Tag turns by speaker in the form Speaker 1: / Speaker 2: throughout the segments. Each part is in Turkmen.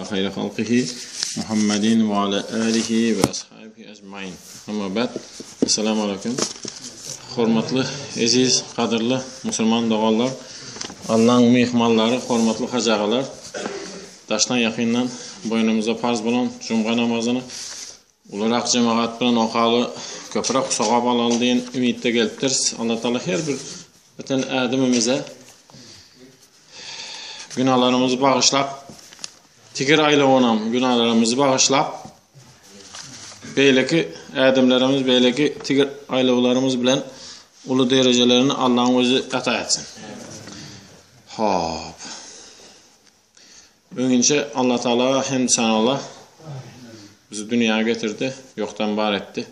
Speaker 1: Hayri halkihi Muhammedin ve ala alihi ve ashabihi ecmain. Amma ba'd. Esselamu aleyküm. Hormatly, eziz, gadyrly musulman doganlar, Allaň myhmanlary, hormatly hajy agalar. Daşdan ýakyndan boýnumyza parz bolan jumga namazyny ulurak jemagat bilen okaly, köpräk sogap alaly diýen umytda gelipdiris. Allah Taala her bir biten ädimimize Günalarymyzy bagyşlap, tigir aýlawanam günalarymyzy bagyşlap, beýleki ädimlerimiz, beýleki tigir aýlawlarymyz bilen uly derejelerini Allahyň özi ata etsin. Hop. Öňinçe Allah Taala hem sanalar bizi dünýä getirdi, ýokdan bar etdi.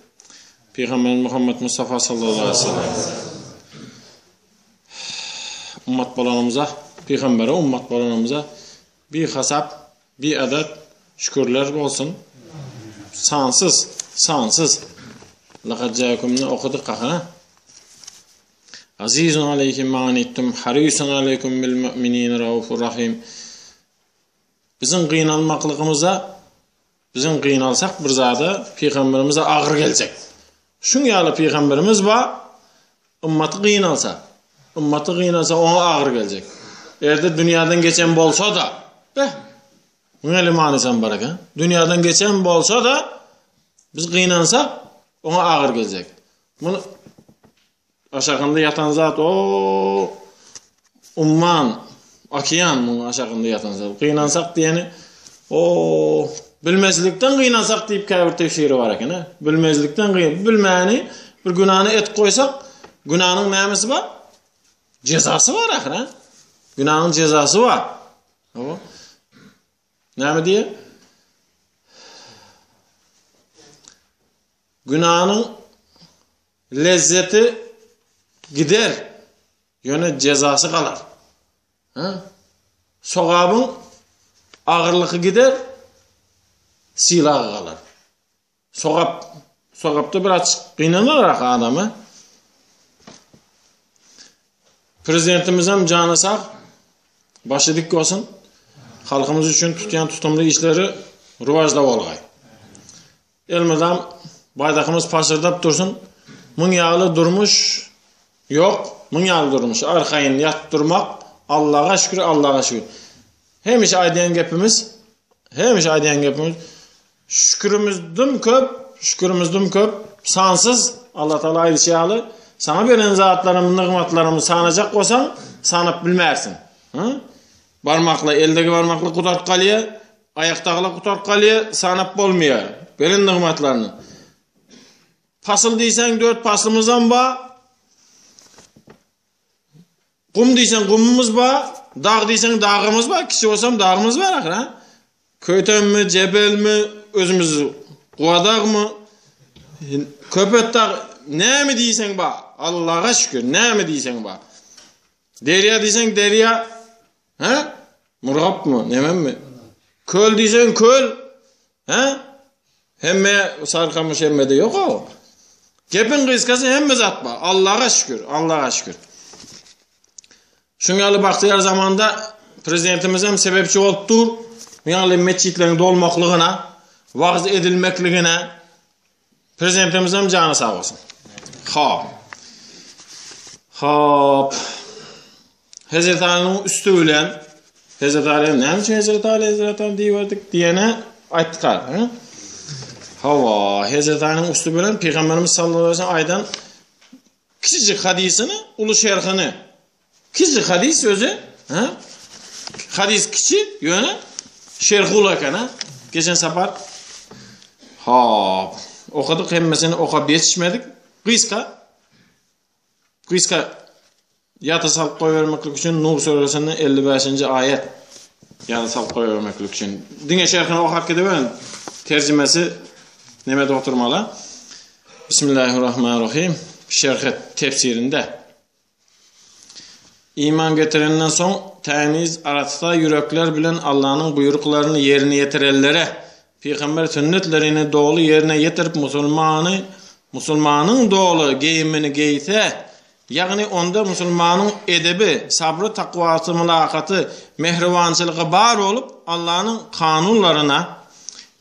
Speaker 1: Peygamberimiz Muhammed Mustafa sallallahu aleyhi ve sellem Ummat bolanymyza, pygambere ummat bolanymyza bihasap, biadat şükürler bolsun. Sansyz, sansyz. Laqad jaakumny okadyk ha. Azizun aleyhim ma anittum harisun aleykum bil mu'minin raufur rahim. Biziň gynanmaklygymyza, biziň gynalsak bir zada pygamberimize agyr geljek. Şuň ýaly pygamberimiz bar, ymmaty gynalsa, ymmaty gynalsa oňa agyr geljek. Erde dünýäden geçen bolsa-da, beh, muň eli manysam bar eken. Dünýäden geçen bolsa-da, biz gynansak, oňa agyr geljek. Muny Aşagynda ýatan zat o umman, okean muň aşagynda ýatan zat. Gynansak diýeni o bilmezlikden gynansak diýip käbir tefsiri bar eken. Bilmezlikden gyn, bilmäni bir günäni et goýsak, günäniň nämesi bar? Jezasy bar ahyr, ha? Günäniň jezasy bar. Hawa. Näme diýýär? Günäniň lezzeti gider, ýöne jezasy galar. Ha? Sogabyň agyrlygy gider, sylagy galar. Sogap, sogapda biraz gynanar adamy. Prezidentimiz hem jany sag, başy dik bolsun. Halkymyz üçin tutýan tutumly işleri rywajda bolgaý. Elmydam baýdakymyz pasyrdap dursun. Muň ýaly durmuş ýok. Muň ýaly durmuş. Arkaýyn ýatyp durmak. Allaha şükür, Allaha şükür. Hemişe aýdýan gepimiz, hemişe aýdýan gepimiz şükürimiz düm köp, şükürimiz düm köp, sansyz Allah Taala aýdyşy ýaly, saňa beren zatlarymy, nygmatlarymy sanajak bolsaň, sanap bilmersiň. Hı? Barmakla, eldeki barmakla gutaryp galýar. Aýakdagylar gutaryp galýar, sanap bolmaýar. Beren nygmatlaryny. Pasyl diýseň, dört paslymyzam bar. Gum diýseň, gumumyz bar. Dag diýseň, dagymyz bar. Kiçi bolsam dagymyz bar ahyr, ha? Köýtenmi, Jebelmi, özümiz Guwadagmy, Köpetdag, näme diýseň bar. Allaha şükür, näme diýseň bar. Derýa diýseň, derýa. Hä? Murgapmy, nememi? Köl diýseň köl. Hä? Hemme Sarykamyş hemmede ýok o. Gepiň gysgasy hemme zat bar. Allaha şükür, Allaha şükür. Şuň ýaly bagtyýar zamanda prezidentimiz hem sebäpçi bolup dur. Bu ýaly metjitleriň dolmaklygyna, wagyz edilmekligine prezidentimiz hem jany sag bolsun. Hop. Hop. Hezreti Alynyň üsti bilen Hezreti Aly näme üçin Hezreti Aly Hezreti Aly diýiberdik diýene aýtdyk ha. Hawa, Hezreti Alynyň üsti bilen Pygamberimiz sallallahu aleyhi ve sellem aýdan kiçijik hadysyny, uly şerhini. Kiçijik hadys özi, ha? Hadys kiçi, ýöne şerhi uly eken, ha? Geçen sapar Hop, okadyk hemmesini okap ýetişmedik. Gysga Gysga ýada salyp goýbermeklik üçin Nur süresinde 55-nji aýat ýada salyp goýbermeklik üçin. Diňe şerhini okap gidiberiň. Terjimesi nemede oturmaly. Bismillahirrahmanirrahim. Şerhi tefsirinde. Iman getirenden soň tämiz, arassa ýürekler bilen Allanyň buýruklaryny ýerine ýetirenlere, pygamber sünnetlerini doly ýerine ýetirip musulmany, musulmanyň doly geýimini geýse, Ýagny onda musulmanyň edebi, sabry, takwasy, mylakaty, mähribançylygy bar bolup, Allanyň kanunlaryna,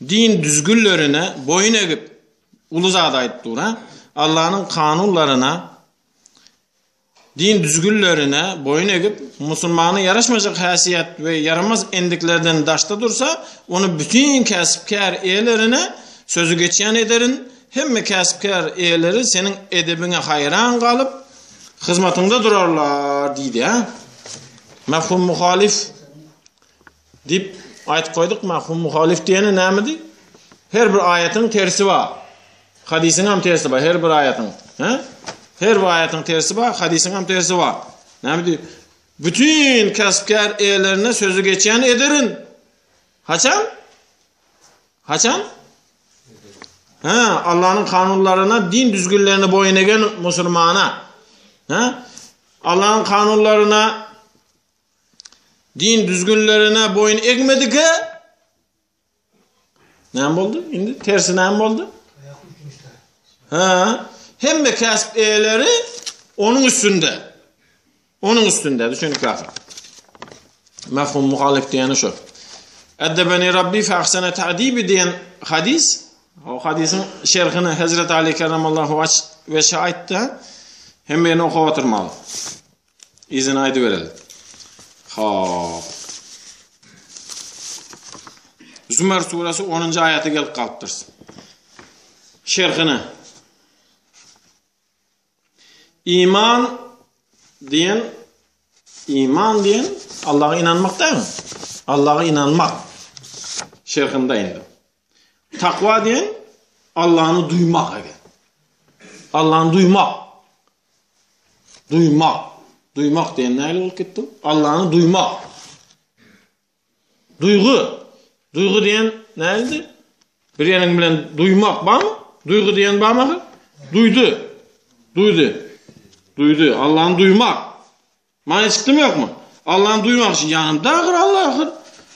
Speaker 1: din düzgünlerine boýun egip, uly zat aýdyp dur, ha? Allanyň kanunlaryna, din düzgünlerine boýun egip, musulmana ýaraşmajak häsiýet we ýaramaz endiklerden daşda dursa, ony bütin käsip-kär eýelerine sözi geçýän ederin, Hemme käsip-kär eýeleri seniň edebiňe haýran galyp, hyzmatyňda durarlar diýdi, hä? Mefhum muhalif diýip aýdyp goýduk. Mefhum muhalif diýeni nämedi? Her bir aýatyň tersi bar. Hadysyň hem tersi bar, her bir aýatyň. Hä? Her bir aýatyň tersi bar, hadysyň hem tersi bar. Näme diýip? Bütün käsip-kär eýelerine sözü geçýän ederin. Haçan? Haçan? Ha, Allah'ın kanunlarına, din düzgünlerine boyun egen musulmana. Ha? Allah'ın kanunlarına, din düzgünlerine boyun egmedik he? Näme boldy? Indi tersi näme boldy? Ha, hemme käsip eýeleri onuň üstünde. Onuň üstünde düşündik ahyr. Mefhum muhalif diýeni şu. Eddebeni Rabbi fe ahsene ta'dibi diýen hadis, o hadisin şerhini Hazreti Ali kerramallahu veçhe aýtdy. Hem ýene okap oturmaly. Yzyny aýdybereli. Hop. Zümer suresi 10. aýata gelip galypdyr. Şerhini Iman diýen iman diýen Allaha ynanmak dälmi? Allaha ynanmak. Şerhinde indi. Takwa diýen Allahny duýmak eken. Allahny duýmak. Duýmak. Duýmak diýen näle bolup gitdi? Allahny duýmak. Duýgy. Duýgy diýen näildi? Bir ýeriň bilen duýmak barmy? Duýgy diýen barmy ahyr? Duýdy. Duýdy. Duýdy. Allahny duýmak. Many çykdymy ýokmy? Allahny duýmak üçin ýanymda ahyr Allah ahyr.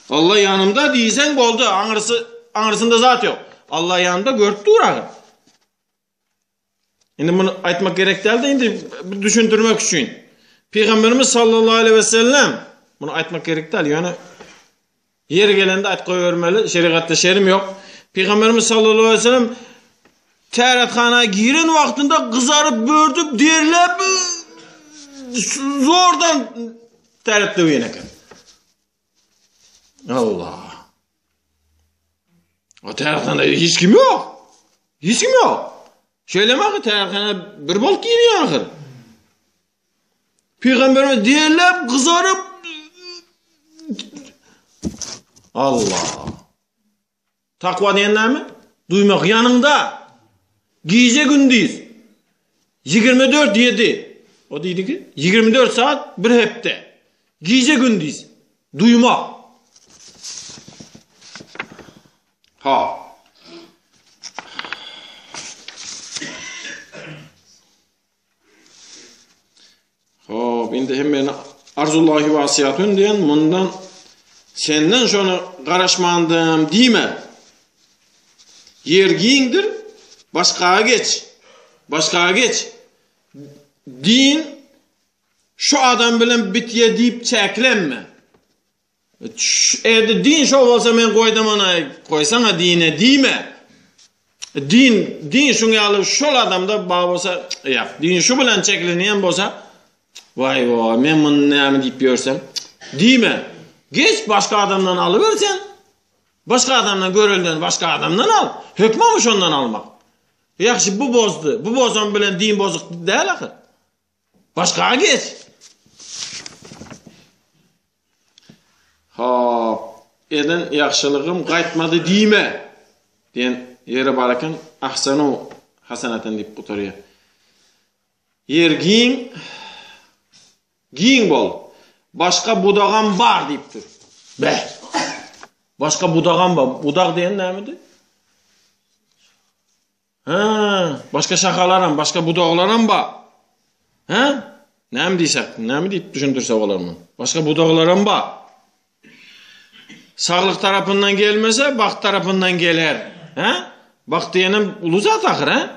Speaker 1: Allah ýanymda diýseň boldy, aňyrsy aňyrsynda zat ýok. Allah ýanymda görüp dur ahyr. Indi muny aýtmak gerek däldi, indi bir düşündirmek üçin. Pygamberimiz sallallahu aleyhi ve sellem muny aýtmak gerek däl, ýöne ýeri gelende aýt goýbermeli, şerigatda şerim ýok. Pygamberimiz sallallahu aleyhi ve sellem tärethana giren wagtynda gyzaryp, bördüp, derläp zordan täret döwýän eken. Allah. O tärethanada hiç kim ýok. Hiç kim ýok. Şeýle mi tärethanada bir bolup girýär ahyr. Pygamberimiz derläp, gyzaryp Allah. Takwa diýen näme? Duýmak ýanyňda. Gije gündiz. 24 7. O diýdi ki, 24 saat bir hepde. Gije gündiz. Duýmak. Ha. Hop, indi hemmeni arzullahi wasiýatun diýen mundan senden şony garaşmandym diýme. Ýer giňdir, başgaga geç. Başgaga geç. Din şu adam bilen bitýe diýip çäklenme. Eger din şo bolsa men goýdum ony goýsaňa dine diýme. Din din şuň ýaly şol adamda bar bolsa ýa din şu bilen çeklenýän bolsa waý waý men muny näme diýip ýörsem diýme. Geç başga adamdan alyber sen. Başga adamdan görelden başga adamdan al. Hökmanmy şondan almak? Ýagşy bu bozdy. Bu bozan bilen din bozuk däl ahyr. Başga geç. Hop, eden ýagşylygym gaýtmady diýme diýen ýeri bar eken, ahsanu hasanatan diýip gutarýar. Ýer giň, giň bol. Başga budagam bar diýipdir. Beh. Başga budagam bar. Budag diýen nämedi? Hä, başga şahalaram, başga budaglaram bar. Hä? Näme diýsek, näme diýip düşündirse bolar muny? Başga budaglaram bar. Saglyk tarapyndan gelmese, bagt tarapyndan geler. Hä? Bagt diýenem uly zat ahyr, hä?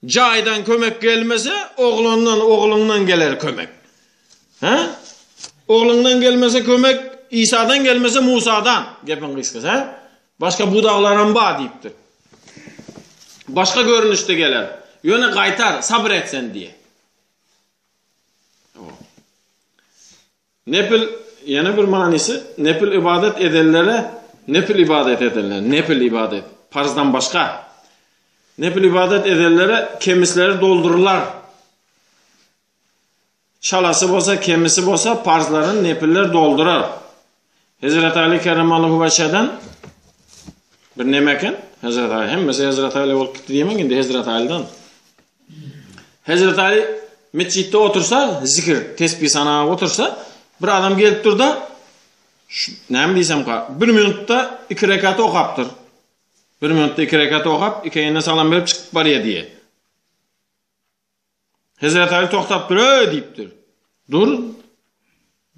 Speaker 1: Jaýdan kömek gelmese, oglandan, ogluňdan geler kömek. Hä? Ogluňdan gelmese kömek, Isadan gelmese Musadan. Gepiň gysgasy, hä? Başga budaglaram bar diýipdir. Başga görnüşde geler. Ýöne gaýtar, sabyr et sen diýe. Nepil, ýene bir manysy, nepil ybadat edenlere, nepil ybadat edenler, nepil ybadat, parzdan başga. Nepil ybadat edenlere kemisleri doldurylar. Çalasy bolsa, kemisi bolsa, parzlaryny nepiller doldurar. Hezreti Ali kerremallahu weçheden bir neme eken? Hezreti Ali, hemmesi Hezreti Ali bolup gitdi diýmek indi Hezreti Ali'den. Hezreti Ali metjitde otursa, zikir, tesbih sanap otursa, bir adam gelip dur-da, näme diýsemka, bir minutda iki rekat okapdyr. Bir minutda iki rekat okap, iki eline salam berip çykyp barýar diýe. Hezreti Ali toktapdyr, öý diýipdir. Dur,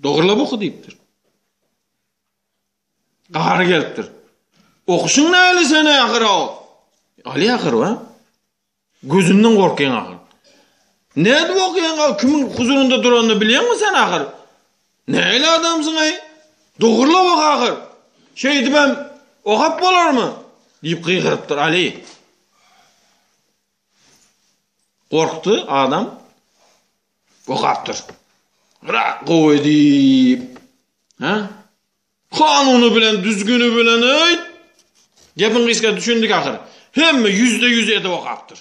Speaker 1: dogrulap oku diýipdir. Gahary gelipdir. Okuşyň näli sene ahyr o? Ali ahyr wa. Gözünden gorkýaň ahyr. Nädip okýaň o? Kimiň huzurynda duranyny bilýäňmi sen ahyr? Näli adamsyň aý? Dogrulap oka ahyr. Şeýdibem okap bolarmy? diýip gygyrypdyr Ali. Gorkdy adam. Okapdyr. Bırak gowy diýip. Ha? Kanuny bilen, düzgüni bilen öý. Gepiň gysga düşündik ahyr. Hemme %100 edip okapdyr.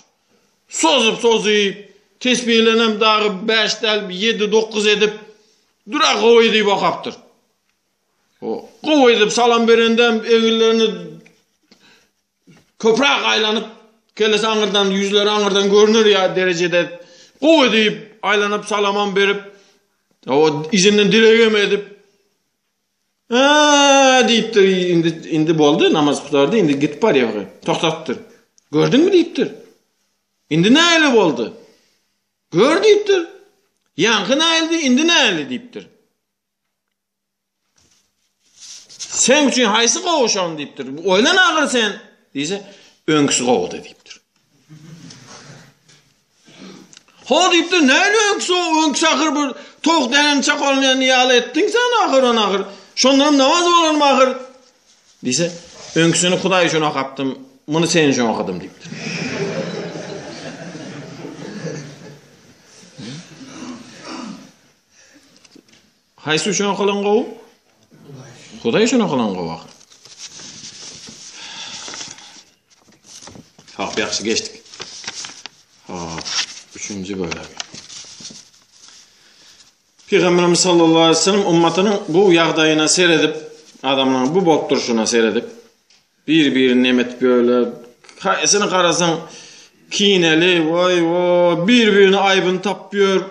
Speaker 1: Sozup sozup, tesbihlenem dagy 5 däl, 7 9 edip, dura gowy diýip okapdyr. O gowy edip salam berende eginlerini Köpräk aýlanyp, kellesi aňyrdan, ýüzleri aňyrdan görner ýa derejede gowy diýip, aýlanyp salamam berip, o izinden dilegem edip, Hä diýipdir, indi indi boldy, namaz gutardy, indi gidip barýar. Togtadypdyr. Gördüňmi diýipdir. Indi nähili boldy? Gör diýipdir. Ýaňky nähildi, indi nähili diýipdir. Seň üçin haýsy gowy şony diýipdir. Oýlan agyr sen diýse, öňküsi gowudy diýipdir. Ho diýipdir, näme öňküsi gowy, öňküsi ahyr bir towuk dänen çakolýan ýaly etdiň sen ahyr ony ahyr. Şondan hem namaz bolarmy ahyr? Diýse, öňküsini Hudaý üçin okapdym, muny sen üçin okadym diýipdir. Haýsy üçin okalan gowy? Hudaý üçin okalan gowy ahyr. Hop, ýagşy geçdik. Hop, üçünji bölegi. Pygamberimiz sallallahu aleyhi ve sellem ummatynyň bu ýagdaýyna seredip, adamlaryň bu bolup durşuna seredip, bir-birini nemetip ýörler. Haýsyny garasaň kineli, waý, waý, bir-birini aýbyny tapyp ýör.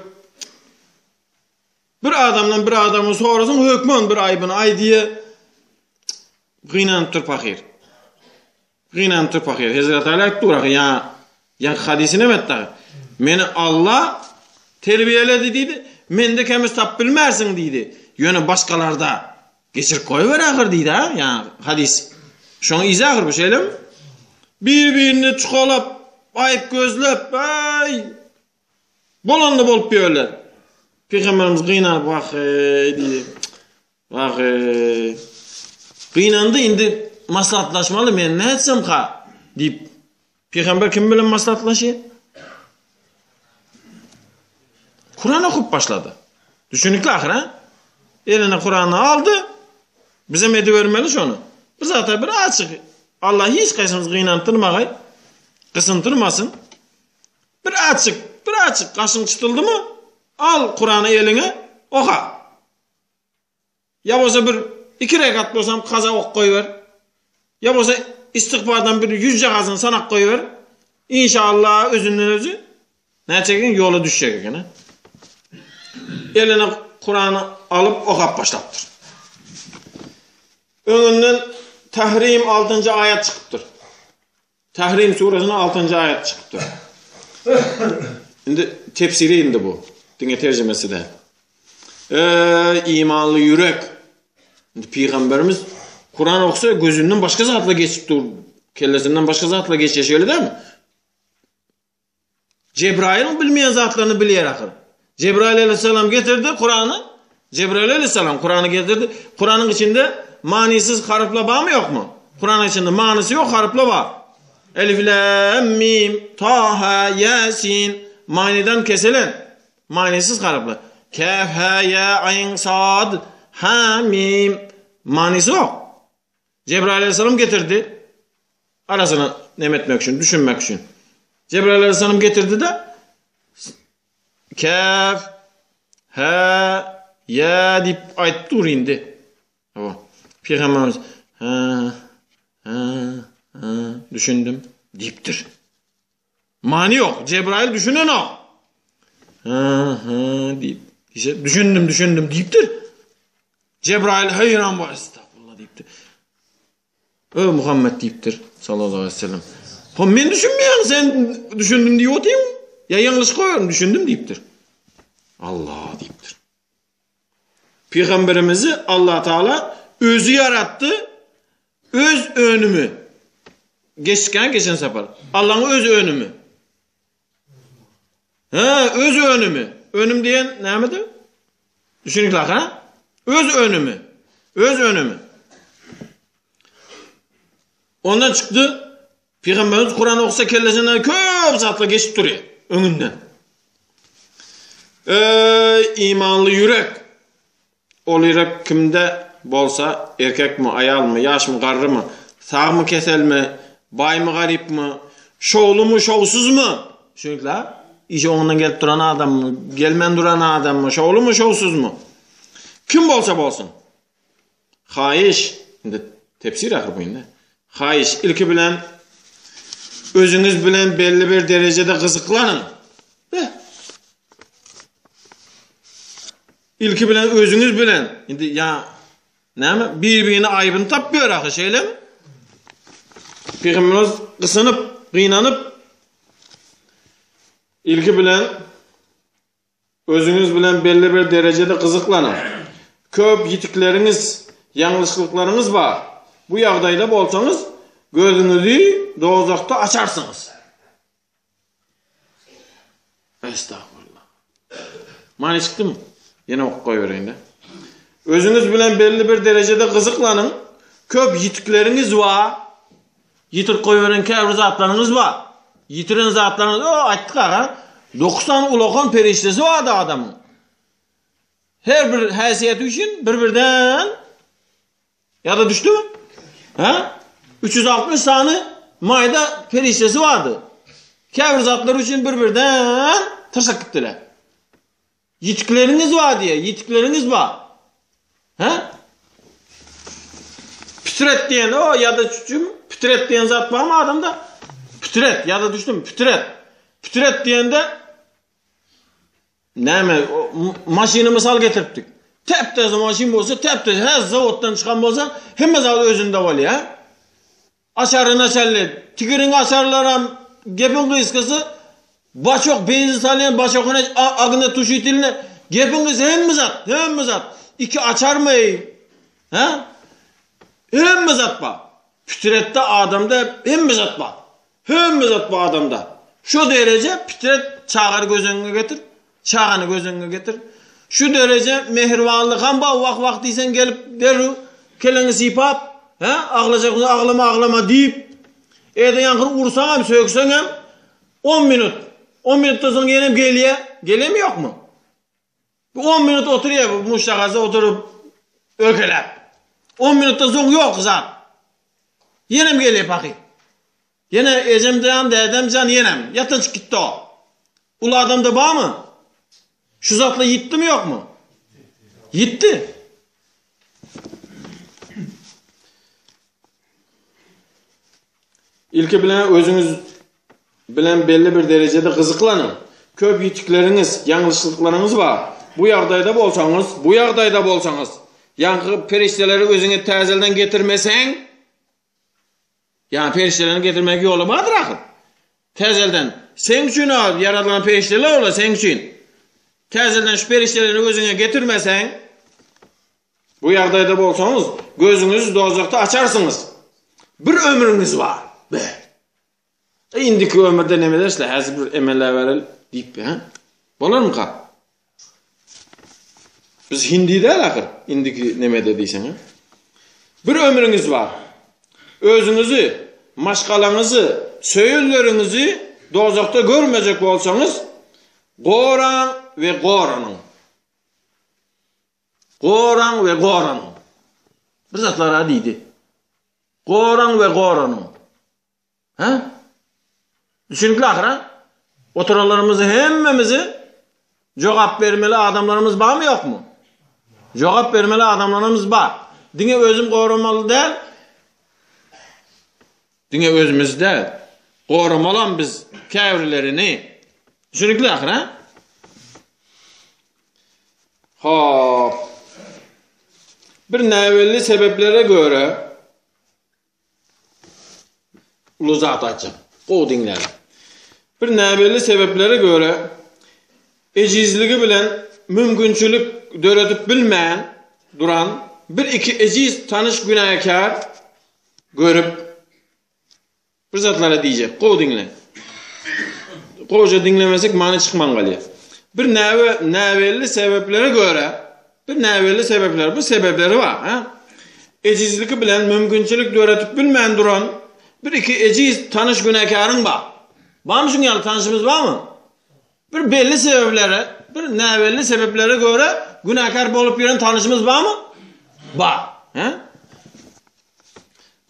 Speaker 1: Bir adamdan bir adamy sorasaň hökman bir aýbyny aýdýa. Gynanypdyr pahyr. Gynanypdyr pahyr. Hezreti Ali aýtdy dur ýa ýa hadysy näme etdi? Meni Allah terbiýeledi diýdi. Mende kemis tap bilmersiň diýdi. Ýöne başgalarda geçirip goýber ahyr diýdi ha, ýa hadys. Şoň yzy ahyr bu şeýlemi? Bir-birini çukalap, aýyp gözläp, aý Bolanda bolup ýörler. Pygamberimiz gynanyp wah-eý diýdi. Wah-eý. Gynandy indi maslahatlaşmaly men nätsemka diýip. Pygamber kim bilen maslahatlaşýar? Kuran okup başlady. Düşünikli ahyr ha? Eline Kurany aldy. Bizem edibermeli şony. Bir zata bir açyk. Allah hiç kaysymyzy gynantdyrmagay. Gysyntyrmasyn. Bir açyk, bir açyk gaşyň çytyldymy, al Kurany eliňe, oka. Ýa bolsa bir iki rekat bolsam kaza ok goýber. Ýa bolsa istigfardan bir ýüzjagazyny sanak goýber. Inşallah özünden özü näçe eken ýola düşjek eken. Eline Kurany alyp okap başlapdyr. Öňünden Tahrim 6-njy aýat çykypdyr. Tahrim suresiniň altynjy aýaty çykypdyr. Indi tefsiri indi bu. Diňe terjimesi däl. Ey imanly ýürek. Indi pygamberimiz Kur'an oksa gözünden başga zatlar geçip dur. Kellesinden başga zatlar geçýär şeýle dälmi? Jebraýylyň bilmeýän zatlaryny bilýär ahyr. Jebraýyl aleýhissalam getirdi Kurany. Jebraýyl aleýhissalam Kurany getirdi. Kuranyň içinde manysyz harplar barmy ýokmy? Kuranyň içinde manysy ýok harplar bar. Elif lam mim ta ha ýa sin manydan kesilen manysyz harplar. Kaf ha ýa aýn sad ha mim manysy ýok. Jebraýyl aleýhissalam getirdi. Arasyny neme etmek üçin, düşünmek üçin. Jebraýyl aleýhissalam getirdi-de Kaf ha ya diýip aýdyp dur indi. Hawa. Pygamberimiz ha ha ha düşündim diýipdir. Many ýok. Jebraýyl düşünenok. Ha ha diýip, düşündim, düşündim diýipdir. Jebraýyl haýran bolup, estagfurullah diýipdir. Öý Muhammed diýipdir, sallallahu aleyhi ve sellem. Ho men düşünmeýän, sen düşündim diýip otyň. Ýa ýalňyş goýaryn, düşündim diýipdir. Allah diýipdir. Pygamberimizi Allah Taala özi ýaratdy. Öz önümi. Geçken geçen sapar. Allah'ın öz önümi. He, öz önümi. Önüm diýen nämedir? Düşünikli ha? Öz önümi. Öz önümi. Ondan çykdy. Pygamberimiz Kur'an okusa kellesinden köp zatlar geçip durýar öňünden. Ey imanly ýürek! Ol ýürek kimde bolsa, erkekmi, aýalmy, ýaşmy, garrymy, sagmy, keselmi, baýmy, garypmy, şowlumy, şowsuzmy? Düşünikli ha? Işi oňundan gelip duran adammy, gelmän duran adammy, şowlumy, şowsuzmy? Kim bolsa bolsun. Haýyş, indi tefsir ahyr bu indi. Haýyş, ilki bilen özüňiz bilen belli bir derejede gyzyklanyň. Beh. Ilki bilen özüňiz bilen, indi ýa näme bir-birine aýbyny tapýar ahyr, şeýlemi? Pygamberimiz gysynyp, gynanyp ilki bilen özüňiz bilen belli bir derejede gyzyklanyň. Köp ýitikleriňiz, ýalňyşlyklaryňyz bar. Bu ýagdaýda bolsaňyz, gözüňizi dowzahda açarsyňyz. Estagfurullah. Many çykdymy? Ýene okup goýbereýin-de. Özüňiz bilen belli bir derejede gyzyklanyň. Köp ýitikleriňiz bar. Ýitirip goýberen käbir zatlaryňyz bar. Ýitiren zatlaryňyz, o aýtdyk aga, 9 sany ulakan perişdesi bardy adamyň. Her bir häsiýeti üçin bir-birden Ýa-da düşdümi? Hä? 360 sany maýda perişdesi bardy. Käbir zatlar üçin bir-birden taşlap gitdiler. Ýitikleriňiz bar diýýär, ýitikleriňiz bar. Hä? Pütret diýen o ýa-da çüçüm, pütret diýen zat barmy adamda? Pütret ýa-da düşdüm, pütret. Pütret diýende Näme, maşyny mysal getiripdik. Täp-täze maşyn bolsa, täp-täze, hä, zawoddan çykan bolsa, hemme zat özünde bolýar. Açary naçarly, tigiriň açarlaram gepiň gysgasy, baçok benzin salýan, baçokyna ognetuşiteline, gepiň gysgasy hemme zat, hemme zat. Iki açarmy? Hä? Hemme zat bar. Pütretde adamda hemme zat bar. Hemme zat bu adamda. Şu dereje pitret çagany göz öňüňe getir. Çagany göz öňüňe getir. Şu dereje mähribanlyk ham bar wah wah diýseň gelip derrew keleňi sypap, hä, aglajak bolsaň aglama aglama diýip, ede ýaňky ursaňam sögseňem on minut, on minutdan soň ýenem gelýä, gelemi ýokmy? Bu on minut oturýar bu muşdagazy oturyp ökeläp. On minutdan soň ýok zat. Ýenem gelýär pahyr. Ýene ejem jan, dädem jan ýenem. Ýatdan çykyp gitdi o. Uly adamda barmy? Şu zatlar ýitdimi ýokmy? Ýitdi. Ilki bilen özüňiz bilen belli bir derejede gyzyklanyň. Köp ýitikleriňiz, ýalňyşlyklaryňyz bar. Bu ýagdaýda bolsaňyz, bu ýagdaýda bolsaňyz, ýaňky perişdeleri özüňe täzelden getirmeseň, ýa perişdelerini getirmek ýoly bardyr ahyr. Täzelden seň üçin ýaradylan perişdeler olar seň üçin. Täzelden şu perişdeleri özüňe getirmeseň, Bu ýagdaýda bolsaňyz, gözüňizi dozakda açarsyňyz. Bir ömrüňiz bar. Be. E indiki ömürde neme edersle, häzir bir emelläbereli diýip, hä? Bolarmyka? Biz hindi däl ahyr, indiki nemede diýseň, hä? Bir ömrüňiz bar. Özüňizi, maşgalaňyzy, söýenleriňizi dozakda görmejek bolsaňyz, goraň we goranyň. Goraň we goranyň. Bir zatlar-a diýdi. Goraň we goranyň. Hä? Düşünikli ahyr ha? Oturanlarymyzy hemmemizi jogap bermeli adamlarymyz barmy ýokmy? Jogap bermeli adamlarymyz bar. Diňe özüm goramaly däl. Diňe özümiz däl. Goramalam biz käbirlerini. Düşünikli ahyr ha? Hop. Bir näbelli sebeplere göre Uly zat aýtjak. Gowy diňläň. Bir näbelli sebeplere göre ejizligi bilen mümkinçilik döredip bilmän duran bir-iki ejiz tanyş günäkär görüp bir zatlara diýjek. Gowy diňläň. Gowja diňlemesek many çykman galýar. Bir näbe näbelli sebeplere göre bir näbelli sebepler, bu sebepleri bar, ha? Ejizligi bilen mümkinçilik döretip bilmän duran bir iki ejiz tanyş günäkäriň bar. Barmy şuň ýaly tanşymyz barmy? Bir belli sebeplere, bir näbelli sebeplere göre günäkär bolup ýören tanyşymyz barmy? Bar. He?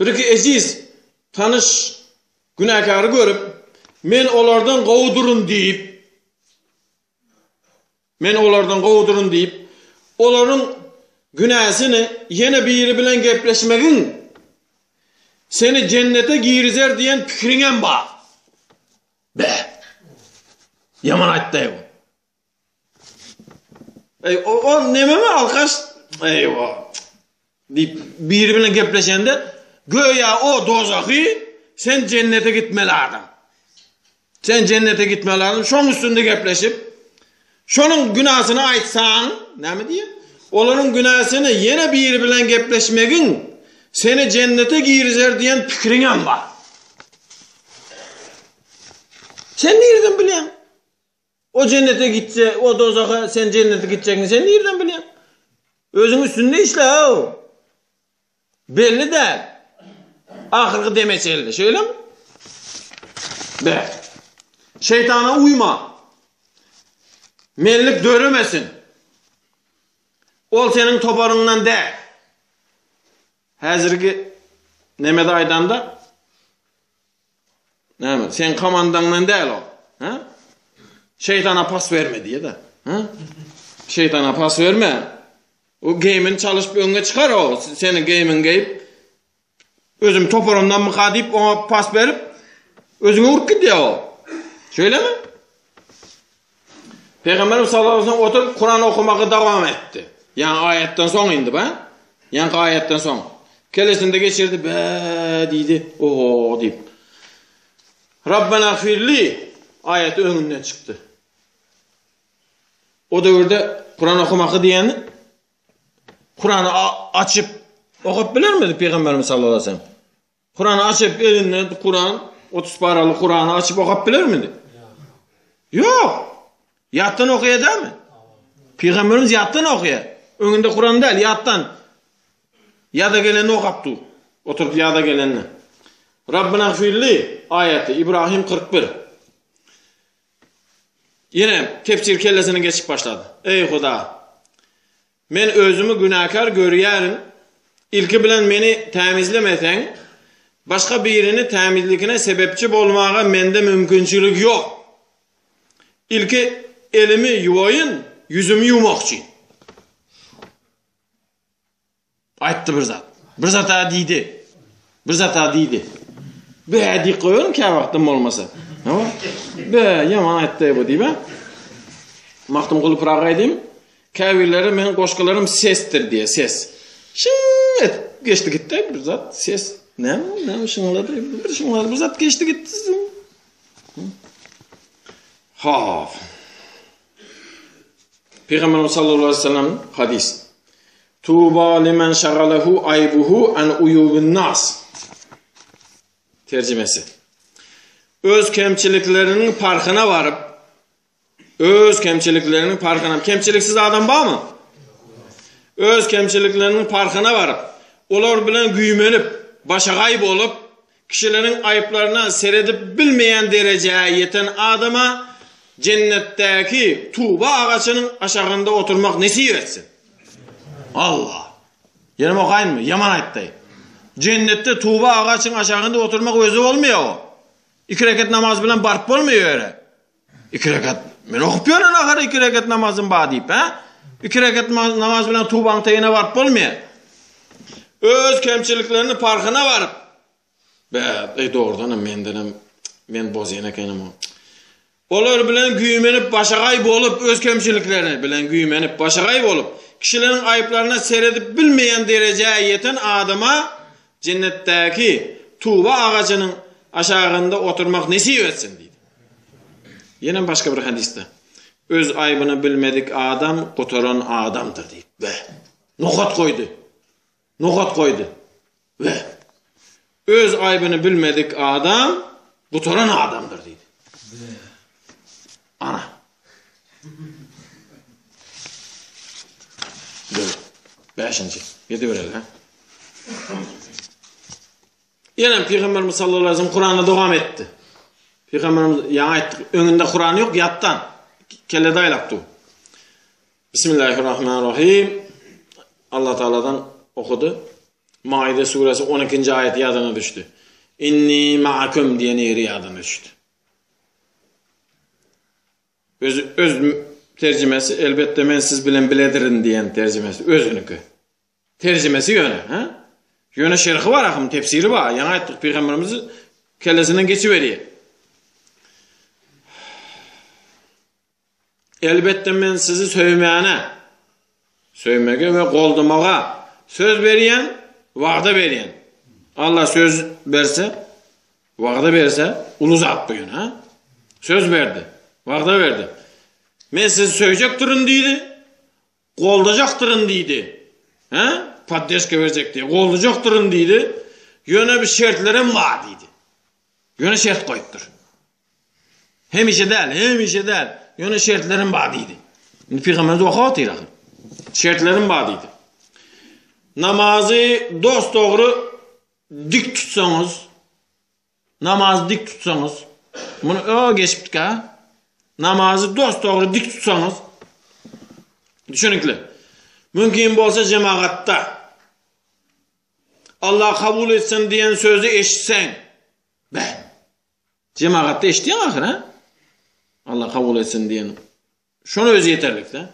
Speaker 1: Bir iki ejiz tanyş günäkäri görüp, men olardan gowudyryn diýip, men olardan gowudyryn diýip, olaryň günäsini ýene biri bilen gepleşmegiň seni jennete girizer diýen pikiriňem bar. Be! Ýaman aýtdy bu. Eý, o, o nememi alkaş? Eýwa. Diýip, biri bilen gepleşende, göýä o dozahy, sen jennete gitmeli adam. Sen jennete gitmeli adam, şoň üstünde gepleşip, şonuň günasyny aýtsaň, näme diýýär? Olaryň günäsini ýene biri bilen gepleşmegiň seni jennete girizer diýen pikiriňem bar. Sen nirden bilýäň? O jennete gitse, o dozaha, sen jennete gitjegiňi sen nirden bilýäň? Özüň üstünde işle-ow. Belli däl. Ahyrky deme çenli, şeýlemi? Be. Şeýtana uýma. Menlik döremesin. Ol seniň toparyňdan däl. Häzirki nemede aýdanda, Näme, sen komandaňdan däl o. Ha? Şeýtana pas berme diýe-de. Ha? Şeýtana pas berme. O geýimini çalyşyp öňe çykar o. Seniň geýimiňi geýip özüm toparymdan myka diýip oňa pas berip özüňe urup gidýär o. Şeýlemi? Pygamberimiz sallallahu aleyhi ve sellem oturyp Kur'an okamagy dowam etdi. Ýaňy aýatdan soň indi ba. Ýaňky aýatdan soň. Kellesinde geçirdi, be diýdi. Oho diýip. Rabbena firli aýaty öňünden çykdy. O döwürde Kur'an okamaky diýeni Kur'any açyp okap bilermidi Pygamberimiz sallallahu aleyhi ve sellem? Kurany açyp elinde Kuran 30 paraly Kurany açyp okap bilermidi? Ýok. Ýatdan okaýar dämi? Pygamberimiz ýatdan okaýar. Öňünde Kuran däl, ýatdan. Ýada gelenini okap dur. Oturyp ýada gelenini. Rabbina gfirli aýaty Ibrahim 41. Ýene tefsir kellesine geçip başlady. Eý Huda! Men özümi günäkär görýärin, ilki bilen meni tämizlemeseň, başga birini tämizlikine sebepçi bolmaga mende mümkinçilik ýok. Ilki elimi ýuwaýyn, ýüzümi ýuwmakçy. Aýtdy bir zat. Bir zat-a diýdi. Bir zat-a diýdi. Be diýip goýaryn käwagtdan bolmasa. Hawa. Be, ýaman aýtdy bu diýip-ä. Magtymguly Pyragy aýdym. Käbirleri meniň goşgularym sesdir diýýär, ses. Şyň edip geçdi gitdi bir zat, ses. Näme, näme şyňlady, bir şyňlady, bir zat geçdi gitdi. Ha. Pygamberimiz sallallahu aleyhi ve sellem hadis. Tuba limen şagalehu aybuhu an uyubun nas. Tercümesi. Öz kemçilikleriniň parhyna baryp, öz kemçilikleriniň parhyna, kemçiliksiz adam barmy? Öz kemçilikleriniň parhyna baryp, olar bilen güýmenip, başagaý bolup, kişileriň aýyplaryna seredip bilmeýän derejä ýeten adama jennetdäki Tuba agaçynyň aşagynda oturmak nesip etsin. Allah! Ýenem okaýynmy? Ýaman aýtdy. Jennetde Tuba agaçyň aşagynda oturmak özi bolmaýar o. Iki reket namaz bilen baryp bolmaýar o ýere. Iki reket men okup ýören ahyry iki reket namazym bar diýip, hä? Iki reket namaz bilen Tubaň teýine baryp bolmaýar. Öz kemçiliklerini parhyna baryp, Bä, eý dogrudanam mendenem men bozýan ekenim o. Olar bilen güýmenip başagaý bolup öz kemçilikleri bilen güýmenip başagaý bolup kişileriň aýyplaryna seredip bilmeýän derejä ýeten adama jennetdäki Tuba agajynyň aşagynda oturmak nesip etsin diýdi. Ýenem başga bir hadysda öz aýbyny bilmedik adam gutaran adamdyr diýip. Be. Nokat goýdy. Nokat goýdy. We öz aýbyny bilmedik adam gutaran adamdyr diýdi. Ana. Dur. Beşinji. Ýedibereli, ha? Ýene Pygamberimiz sallallahu aleyhi ve sellem Kur'an'da dowam etdi. Pygamberimiz ýaňy aýtdyk, öňünde Kur'an ýok, ýatdan. Kellede aýlap dur. Bismillahirrahmanirrahim. Allah Taala'dan okudy. Maide suresi 12-nji aýat ýadyna düşdi. Inni ma'akum diýen ýeri ýadyna düşdi. Öz, öz terjimesi elbetde men siz bilen biledirin diýen terjimesi özüniki. Terjimesi ýöne, ha? Ýöne şerhi bar ahym, tefsiri bar. Ýaňy aýtdyk pygamberimiz kellesinden geçiberýär. Elbetde men sizi söýmäne, söýmege we goldamaga söz berýän, wada berýän. Allah söz berse, wada berse, uly zat bu ýöne, ha? Söz berdi, wada berdi. Men sizi söýjekdirin diýdi, goldajakdyryn diýdi. Hä? Poddeşka berjek diýdi, goldajakdyryn diýdi. Ýöne bir şertlerim bar diýdi. Ýöne şert goýupdyr. Hemişe däl, hemişe däl. Ýöne şertlerim bar diýdi. Indi pygamberimiz okap otyr ahyr. Şertlerim bar diýdi. Namazy dost dogry dik tutsaňyz, namazy dik tutsaňyz, muny ö geçipdik ha. Namazy dost dogry dik tutsaňyz, düşünikli. Mümkin bolsa jemagatda Allah kabul etsin diýen sözi eşitseň, be. Jemagatda eşitýäň ahyr, ha? Allah kabul etsin diýen. Şonuň özi ýeterlik-de.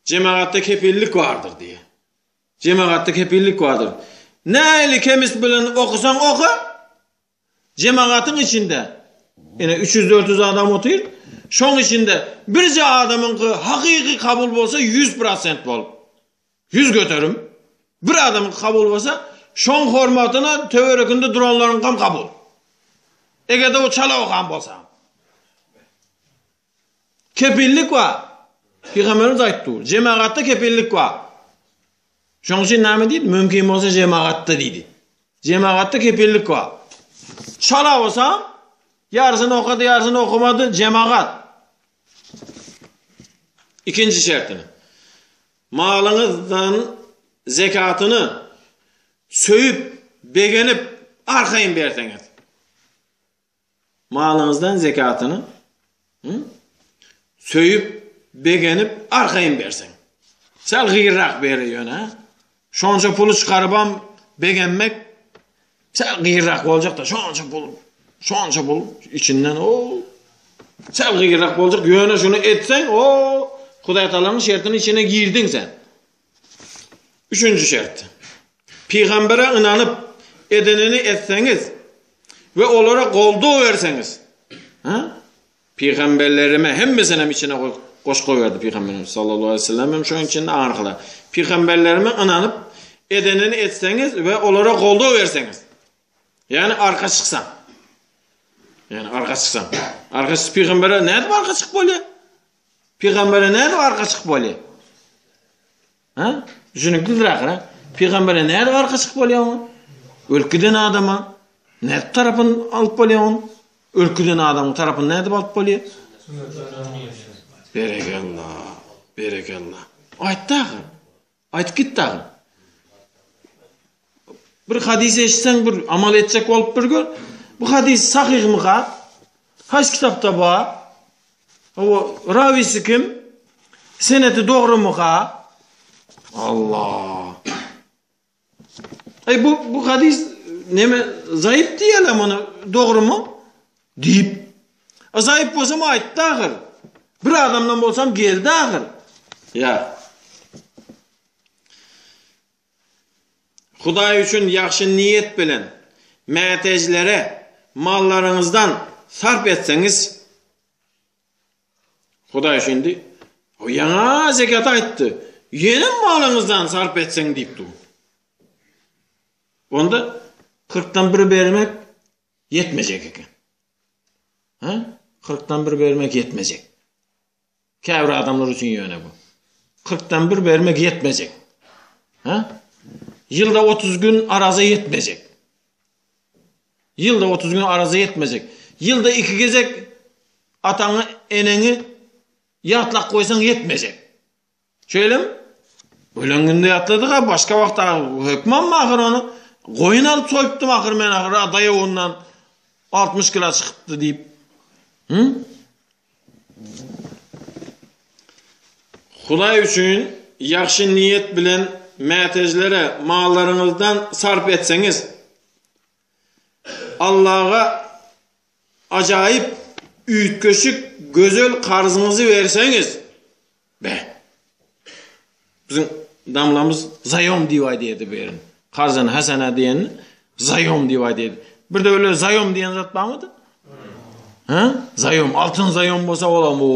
Speaker 1: Jemagatda kepillik bardyr diýe. Jemagatda kepillik bardyr. Näli kemis bilen okusaň oka, jemagatyň içinde ine 300-400 adam otyr. Şoň içinde birje adamyňky hakyky kabul bolsa 100% bolup. 100 göterim bir adamyňky kabul bolsa, şoň hormatyna töwerekinde duranlaryňkam kabul. Eger-de o çala okan bolsa. Kepillik bar. Pygamberimiz aýtdy, jemagatda kepillik bar. Şonuň üçin näme diýdi? Mümkin bolsa jemagatda diýdi. Jemagatda kepillik bar. Çala bolsa, ýarysyny okady, ýarysyny okamady, jemagat. Ikinji şertini. Malyňyzdan zekatyny söýüp, begenip, arkaýyn berseňiz. Malyňyzdan zekatyny söýüp, begenip, arkaýyn berseň. Sal gyýrak ber ýöne. Şonça puly çykarybam begenmek sal gyýrak boljak-da, şonça pul, şonça pul içinden o sal gyýrak boljak, ýöne şuny etseň, o Hudaý Taalanyň şertiniň içine girdiň sen. Üçünji şert. Pygambere ynanyp, edenini etseňiz we olara goldaw berseňiz. Ha? Pygamberlerime hemmesinem içine goş goýberdi Pygamberimiz sallallahu aleyhi ve sellem hem şonuň içinde aňyrkylar. Pygamberlerime ynanyp, edenini etseňiz we olara goldaw berseňiz. Ýagny arka çyksaň. Ýagny arka çyksaň. Arka çykyp pygambere nädip arka çykyp bolýar? Pygambere nädip arka çykyp bolýar? Ha? Düşüniklidir ahyr, ha? Pygambere nädip arka çykyp bolýar oňa? Ölüp giden adama. Nädip tarapyny alyp bolýar onuň? Ölüp giden adamyň tarapyny nädip alyp bolýar? Berekella, berekella. Aýt dagy. Aýtyp git dagy. Bir hadys eşitseň bir amal etjek bolup bir gör. Bu hadys sahyhmyka? Haýsy kitapda bar? Hawa, rawisi kim? Senedi dogrumyka? Allah. Eý bu bu hadys neme zaýyp diýýärler muny dogrumy? Diýip. A zaýyp bolsam aýtdy ahyr. Bir adamdan bolsam geldi ahyr. Ýa. Hudaý üçin ýagşy niýet bilen mätäjlere mallaryňyzdan sarp etseňiz, Hudaý şindi o ýaňa zekat aýtdy. Ýene malyňyzdan sarp etseň diýip dur. Onda 40-dan bir bermek ýetmejek eken. Ha? 40-dan bir bermek ýetmejek. Käbir adamlar üçin ýöne bu. 40-dan bir bermek ýetmejek. Ha? Ýylda 30 gün araza ýetmejek. Ýylda 30 gün araza ýetmejek. Ýylda 2 gezek ataňy, eneňi ýatlap goýsaň ýetmejek. Şeýlemi? Ölen günde ýatladyk-a, başga wagt hökmanmy ahyr ony? Goýun alyp soýupdym ahyr men ahyr, daýawyndan 60 kilo çykypdy diýip. Hı? Hudaý üçin ýagşy niýet bilen mätäjlere mallaryňyzdan sarp etseňiz, Allaha ajaýyp, üýtgeşik, gözel karzyňyzy berseňiz, be, biziň damlamyz zaýom diýip aýdýardy bu ýerini. Karzan hasana diýenini zaýom diýip aýdýardy. Bir döwlet zaýom diýen zat barmydy? Hä? Zaýom, altyn zaýom bolsa olam o.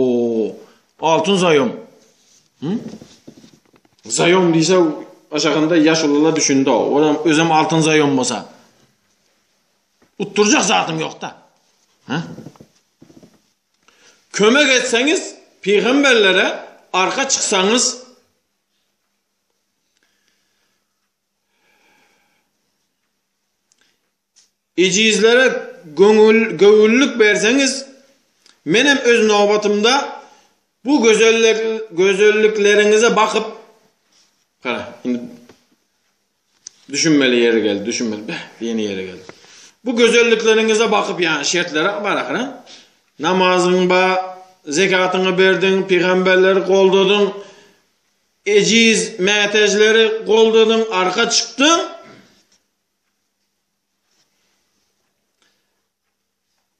Speaker 1: Altyn zaýom. Hı? Zaýom diýse aşagynda ýaşulular düşündi. Olam özem altyn zaýom bolsa. Utdurjak zatym ýok-da. Hä? Kömek etseňiz pygamberlere arka çyksaňyz Ejizlere göňül, göwünlik berseňiz, menem öz nobatymda bu gözellik, gözellikleriňize bakyp, gara, indi düşünmeli ýeri geldi, düşünmeli, beh, diýen ýeri geldi. Bu gözellikleriňize bakyp, ýagny şertlere bar ahyry. Namazyň ba, zekatyňy berdiň, pygamberleri goldadyň, ejiz, mätäjleri goldadyň, arka çykdyň.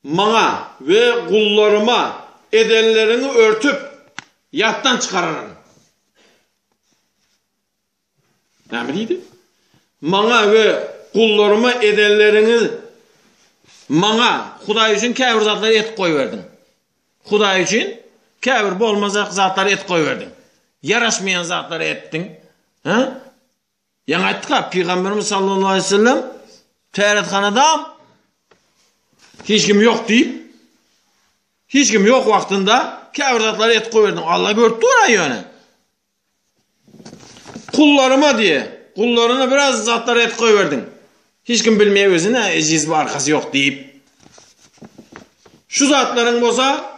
Speaker 1: Maňa we gullaryma edenleriňi örtüp, ýatdan çykararyn. Näme diýdi? Maňa we gullaryma edenleriňi maňa, Hudaý üçin käbir zatlary etip goýberdiň. Hudaý üçin käbir bolmajak zatlary etip goýberdiň. Ýaraşmaýan zatlary etdiň. Hä? Ýaňy aýtdyk-a, Pygamberimiz sallallahu aleýhi we sellem tärethanadam hiç kim ýok diýip, hiç kim ýok wagtynda käbir zatlary etip goýberdim. Allah görüp dur-a ýöne. Kullaryma diýe, kullaryna biraz zatlary etip goýberdiň. Hiç kim bilmeýär özüne ejiz bir arkasy ýok diýip. Şu zatlaryň bolsa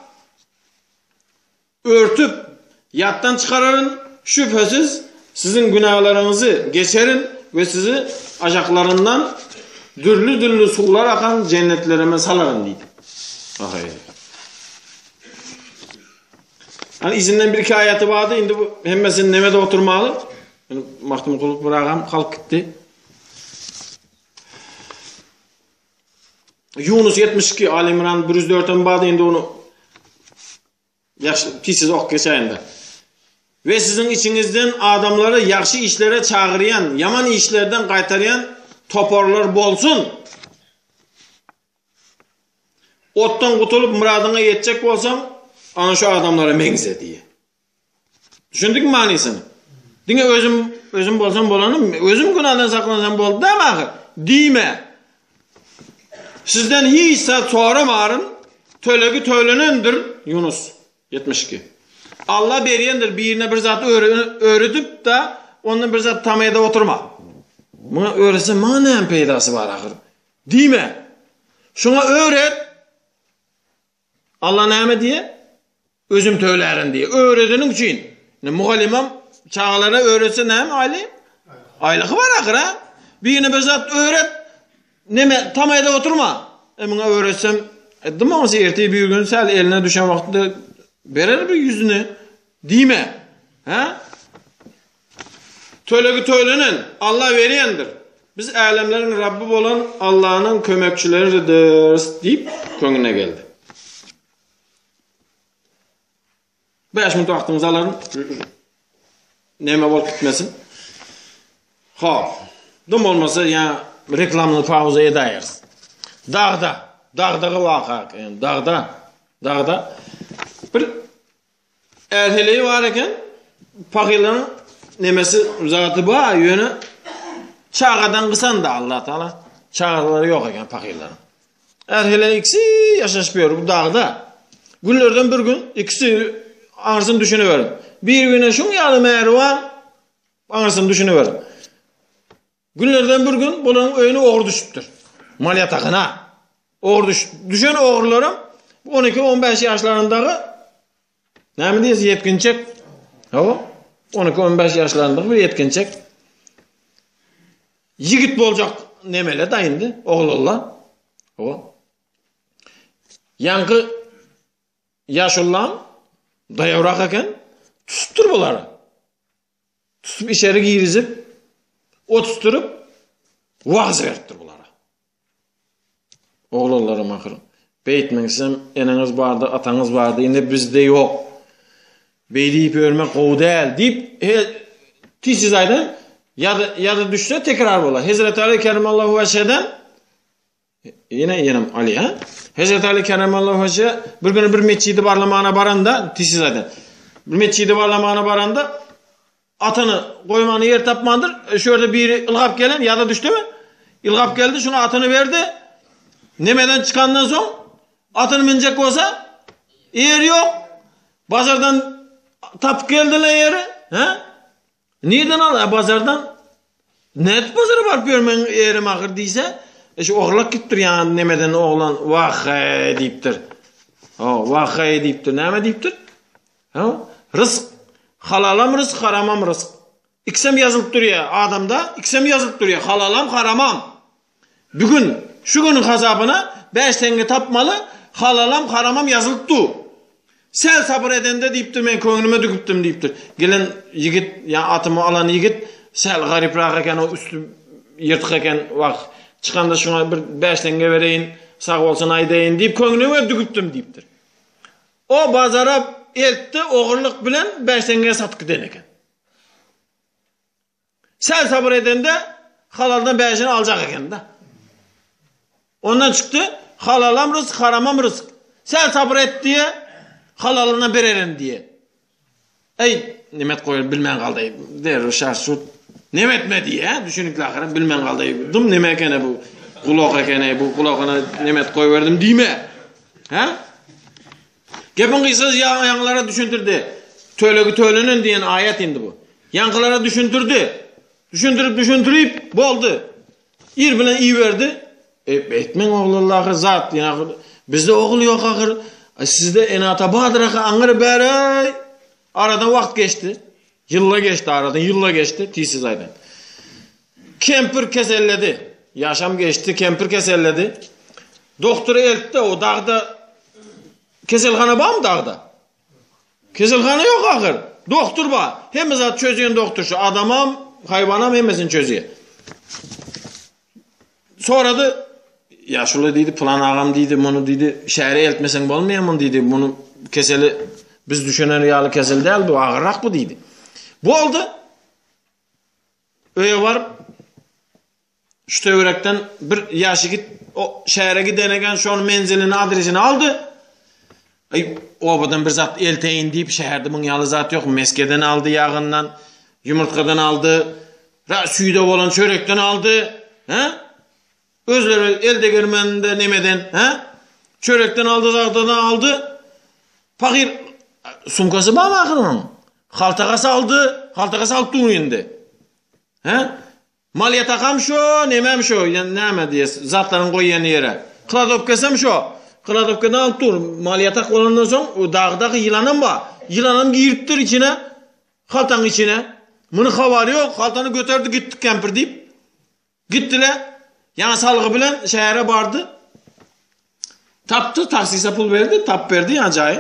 Speaker 1: Örtüp, ýatdan çykararyn, şübhesiz, siziň günäleriňizi geçerin we sizi aşaklaryndan dürli-dürli suwlar akan jennetlerime salaryn diýdi. Ahy. Hani izinden bir iki aýaty bardy, indi bu hemmesini nemede oturmaly? Magtymguly bir agam kalk gitdi. Yunus 72, Ali İmran 104 hem bardy, indi onu Ýagşy tizsiz ok geçäýende. We siziň içiňizden adamlary ýagşy işlere çagyrýan, ýaman işlerden gaýtarýan toparlar bolsun! Otdan gutulyp myradyňa ýetjek bolsaň, ana şu adamlara meňze diýýär. Düşündikmi manysyny? Diňe özüm özüm bolsam bolanym, özüm günäden saklansam boldy dämi ahyr? Diýme. Sizden hiç zat soramaryn, tölegi tölenendir, Ýunus 72. Alla berýändir, birine bir zat öwredip-de, ondan bir zat tama edip oturma. Muňa öwretse maňa näme peýdasy bar ahyr? Diýme. Şuňa öwret. Alla näme diýýär? Özüm tölärin diýýär. Öwredeniň üçin. Indi mugallymam çagalara öwretse näme aýly? Aýlygy bar ahyr ha. Birine bir zat öwret, neme tama edip oturma. E muňa öwretsem, e, dym bolmasa ertir bir gün säl eline düşen wagtynda berer bir ýüzüni diýme. Ha? Tölegi tölenen Alla berýändir. Biz älemleriň Rabby bolan Allanyň kömekçileridiris diýip köňüne geldi. 5 minut wagtyňyzy alaryn. Näme bolup gitmesin. Ha, dym bolmasa ýa reklamny pauza edäýeris. Dagda, dagdagy waka, dagda, dagda bir Är-heleýi bar eken, pahylaryň nemesi zady bar, ýöne çagadan gysan-da Allah Taala. Çagalary ýok eken pahylaryň. Är-heleý ikisi ýaşaşyp ýör bu dagda. Günlerden bir gün ikisi aňyrsyny düşüniberiň. Bir-birine şuň ýaly mähriban, aňyrsyny düşüniberiň. Günlerden bir gün bularyň öýüne ogry düşüpdir. Mal ýatagyna. Ogry düşüp, düşen ogrularam 12-15 ýaşlaryndaky näme diýesi ýetginçek. Hawa, 12-15 ýaşlaryndaky bir ýetginçek. Ýigit boljak nemele daýyndy, oglanlar. Hawa. Ýaňky ýaşullam daýawrak eken, tutupdyr bulary. Tutup içeri girizip, oturtdyryp, wagyz beripdir bulara. Oglanlaram ahyr, beýtmeň sizem eneňiz bardy, ataňyz bardy, indi bizde ýok. Beý diýip ýörmek gowy däl diýip, tiz-tiz aýdan, ýa-da ýa-da düşse tekrar bolar. Hezreti Ali keremallahu weçheden Ýene ýenem Ali ha. Hezreti Ali keremallahu wejhe bir gün bir metjidi barlamana baranda, tisiz aýdan. Bir metjidi barlamana baranda atyny goýmana ýer tapmandyr. E, şu ýerde biri ylgap gelen ýa-da düşdümi? Ylgap geldi, şuna atyny berdi. Nemeden çykandan soň atyny münjek bolsa ýer ýok. Bazardan tapyp geldiler ýeri, ha? Nirden al? E, bazardan. Nädip bazara baryp ýörmeň erim ahyr diýse, e, şu ogurlak gitdir ýaňy nemeden oglan wah-heý diýipdir. Ho, wah-heý diýipdir. Näme diýipdir? Ho, ryzk. Halalam ryzk, haramam ryzk. Ikisem ýazylyp durýar adamda, ikisem ýazylyp durýar, halalam, haramam. Bugün, şu günüň hasabyna 5 teňňe tapmaly, halalam, haramam ýazylyp dur. Säl sabyr edende diýipdir, men köňlüme düküpdim diýipdir. Gelen ýigit, ýa atymy alan ýigit säl garyprak eken, o üsti ýyrtyk eken, wah, çykanda şuňa bir 5 teňňe bereýin, sag bolsun aýdaýyn diýip köňlüme düküpdim diýipdir. O bazara eltdi, ogurlyk bilen 5 teňňä satyp giden eken. Säl sabyr edende halaldan bäşini aljak eken-de. Ondan çykdy, halalam ryzk, haramam ryzk. Säl sabyr et diýe, halalyndan bererin diýe. Eý, nemet goýar bilmän galdy. Derrew şaşut. Nemetme diýe, düşünikli ahyry bilmän galdy. Dum neme ekene bu? Gulak ekene bu gulagyna nemet goýberdim diýme. Hä? Gepiň gysgasy ýaňylara düşündirdi. Tölegi tölenen diýen aýat indi bu. Ýaňkylara düşündirdi. Düşündirip düşündirip boldy. Ir bilen iberdi. E, etmeň oglanlar ahyr zat. Ýa bizde ogul ýok ahyr. E, sizde ene-ata bardyr ahyr aňyr bäri. Aradan wagt geçdi. Ýylla geçdi aradan, ýylla geçdi, tizsiz aýdan. Kempir keselledi. Ýaşam geçdi, kempir keselledi. Doktor eltdi, o dagda keselhana barmy dagda? Keselhana ýok ahyr. Doktor bar. Hemme zat çözýän doktor şu. Adamam, haýwanam hemmesini çözýär. Sorady, ýaşuly diýdi, pylan agam diýdi, muny diýdi, şähere eltmeseň bolmaýar muny diýdi, muny keseli biz düşünen ýaly kesel däl bu, agyrrak bu diýdi. Boldy. Öýe baryp şu töwerekden bir ýaş ýigit o şähere giden eken, şonuň menzilini, adresini aldy. Aý, obadan bir zat elteýin diýip, şäherde muň ýaly zat ýok. Meskeden aldy ýagyndan, ýumurtgadan aldy, ra süýde bolan çörekden aldy. Hä? Özleri el degirmeninde nemeden, hä? Çörekden aldy, zagdadan aldy. Pahyr sumkasy barmy ahyr onuň? Haltaga saldy, haltaga salyp dur indi. Hä? Mal ýatakam şo, nemem şo, ýa näme diýes, zatlaryň goýýan ýere. Kladowkasam şo. Kladowkadan alyp dur. Mal ýatak bolandan soň o dagdaky ýylanam bar. Ýylanam giripdir içine. Haltaň içine. Muny habary ýok. Haltany göterdi gitdi kempir diýip. Gitdiler. Ýaňy salgy bilen şähere bardy. Tapdy, taksise pul berdi, tap berdi ýaňy jaýy.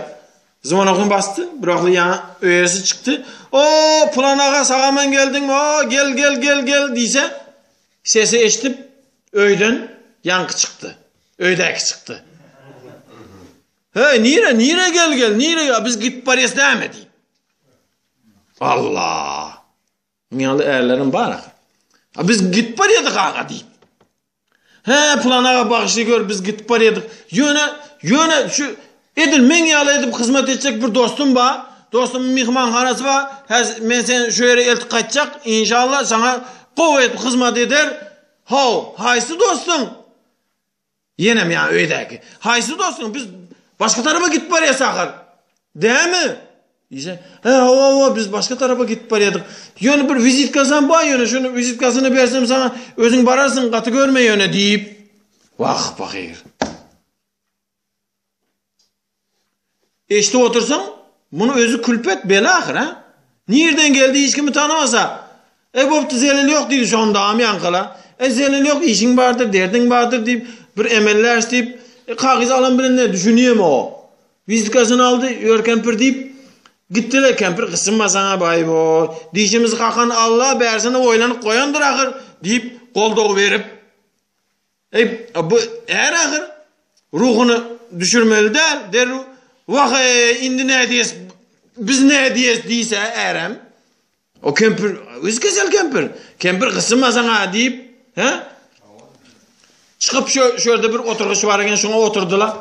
Speaker 1: Zwonogyny basdy, bir wagtly ýaňy öýesi çykdy. O, Pulan aga, sag-aman geldiňmi? O, gel, gel, gel, gel diýse, sesi eşidip öýden ýaňky çykdy. Öýdäki çykdy. Hey, nire, nire gel, gel, nire, ya biz gidip barýas dämi diýip. Allah! Muň ýaly ärlerim bar ahyr. A biz gidip barýardyk aga diýip. He, pylan aga bagyşly gör, biz gidip barýardyk. Ýöne, ýöne şu edil meň ýaly edip hyzmat etjek bir dostum bar. Dostumyň myhmanhanasy bar. Häzir men seni şu ýere eltip gaýtjak. Inşallah saňa gowy edip hyzmat eder. How, haýsy dostuň? Ýenem ýa öýdäki. Haýsy dostuň? Biz başga tarapa gidip barýas ahyr. Dämi? Diýse, he, hawa, hawa, biz başga tarapa gidip barýardyk. Ýöne bir wizitkasam bar, ýöne şuny wizitkasyny bersem saňa, özüň bararsyň, gaty görme ýöne diýip. Wah, pahyr. Eşidip otursaň, muny özi külpet, bela ahyr, ha? Nirden geldi, hiç kimi tanamasa. E, bopdy, zelel ýok diýdi şondagam ýaňkyla. E, zelel ýok, işiň bardyr, derdiň bardyr diýip, bir emelläş diýip, e, kagyz alan bilen ne, düşünýem o. Wizitkasyny aldy, ýör kempir diýip, gitdiler, kempir gysynma saňa, baý-bo, dişimizi kakan Alla bärsini oýlanyp goýandyr ahyr, diýip, goldaw berip, Eý, bu är ahyr, ruhuny düşürmeli däl, derrew, Wah-eý, indi nädýäs, biz nädýäs diýse ärem, o kempir, özi kesel kempir, kempir gysynmasaň-a diýip, hä? Çykyp şu, şu ýerde bir oturgyç bar eken, şoňa oturdylar.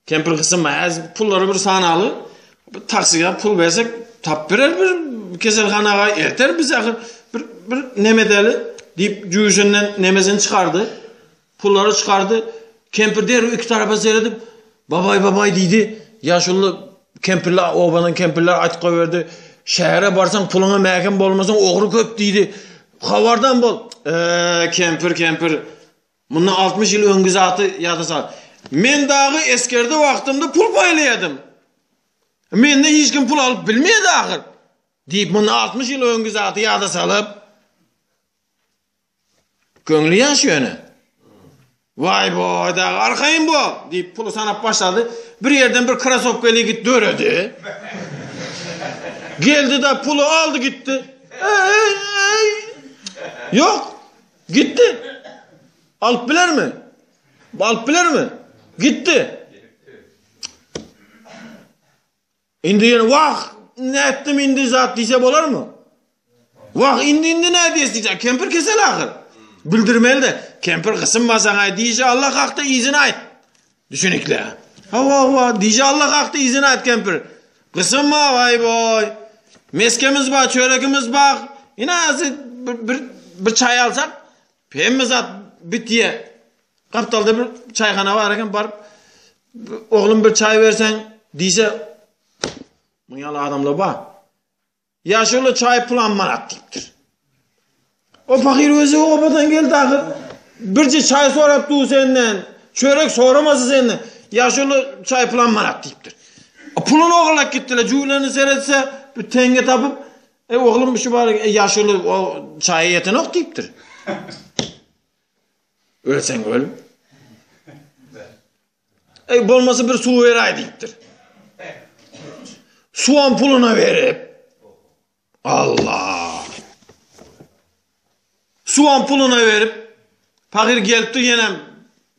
Speaker 1: Kempir gysynma, häzir pullary bir sanaly, bir taksiga pul bersek, tap berer bir keselhanaga, erter biz ahyr bir, bir neme edeli diýip jübüsinden nemesini çykardy. Pullary çykardy. Kempir derrew iki tarapa seredip, babaý babaý diýdi. Ýaşuly kempirler, obadan kempirler aýtyp goýberdi. Şähere barsaň puluňa mäkäm bolmasaň ogry köp diýdi. Habardan bol. Eee, kempir, kempir. Mundan 60 ýyl öňki zaty ýada sal. Men dagy esgerde wagtymda pul paýlaýadym. Menden hiç kim pul alyp bilmeýärdi ahyr. Diýip, mundan 60 ýyl öňki zaty ýada salyp, köňli ýaş ýöne. Waý boý dagy arkaýyn bol diýip puly sanap başlady. Bir ýerden bir krasowkaly ýigit döredi. Geldi da puly aldy gitdi. Eý, eý. Ýok. Gitdi. Alyp bilermi? Alyp bilermi? Gitdi. Indi ýene wah, nätdim indi zat diýse bolarmy? Wah, indi indi nädýäs diýse, kempir kesel ahyr. Bildirmeli-de, kempir gysynmasaň aý diýse Allah hakda yzyny aýt. Düşünikli. Hawa, hawa, diýse Allah hakda yzyny aýt kempir. Gysynma waý boý. Meskemiz bar, çörekimiz bar. Ine azy bir, bir, bir çaý alsak, hemme zat bitýär. Gapdalda bir çaýhana bar eken, baryp oglum bir çaý berseň diýse, muň ýaly adamlar bar. Ýaşuly çaý pulam manat diýipdir. O pahyr özi obadan geldi ahyr. Birje çaý sorap dur senden. Çörek soramasy senden. Ýaşuly çaý pulam manat diýipdir. Puluny ogurlap gitdiler. Jüwlerini seretse bir teňňe tapyp, e oglum şu bar, e, ýaşuly o çaýa ýetenok diýipdir. Ölseň öl. Eý bolmasa bir suw beräý diýipdir. Suwam puluna berip. Allah. Suwam puluna berip. Pahyr gelipdir ýenem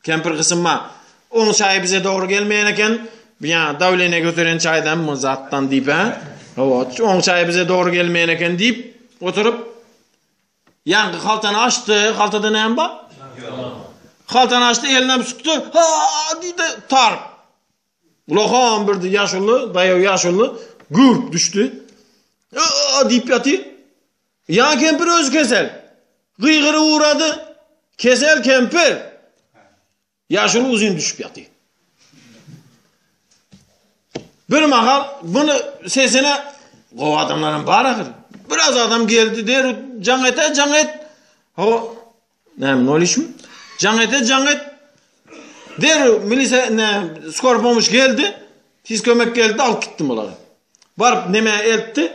Speaker 1: kempir gysynma. Oň çaýy bize dogry gelmeýän eken. Ýa dawleniýe göteren çaýdan mı zatdan diýip ha. Hawa, oň çaýy bize dogry gelmeýän eken diýip oturyp Ýaňky haltany açdy, haltada näme bar? Haltany açdy, eline sükdi. Ha diýdi, tar. Ulakam bir ýaşuly, daýaw ýaşuly gürp düşdi. A diýip ýatyr. Ýa kempir özi kesel. Gygyryp ugrady. Kesel kempir. Ýaşuly uzyn düşüp ýatyr. Bir mahal bunu sesine gowy adamlaram bar ahyr. Biraz adam geldi der jaň ete jaň et. Ho, näme nol işmi? Jaň ete jaň et. Derrew milise ne skor pomoş geldi. Tiz kömek geldi alyp gitdi bulary. Baryp neme eltdi.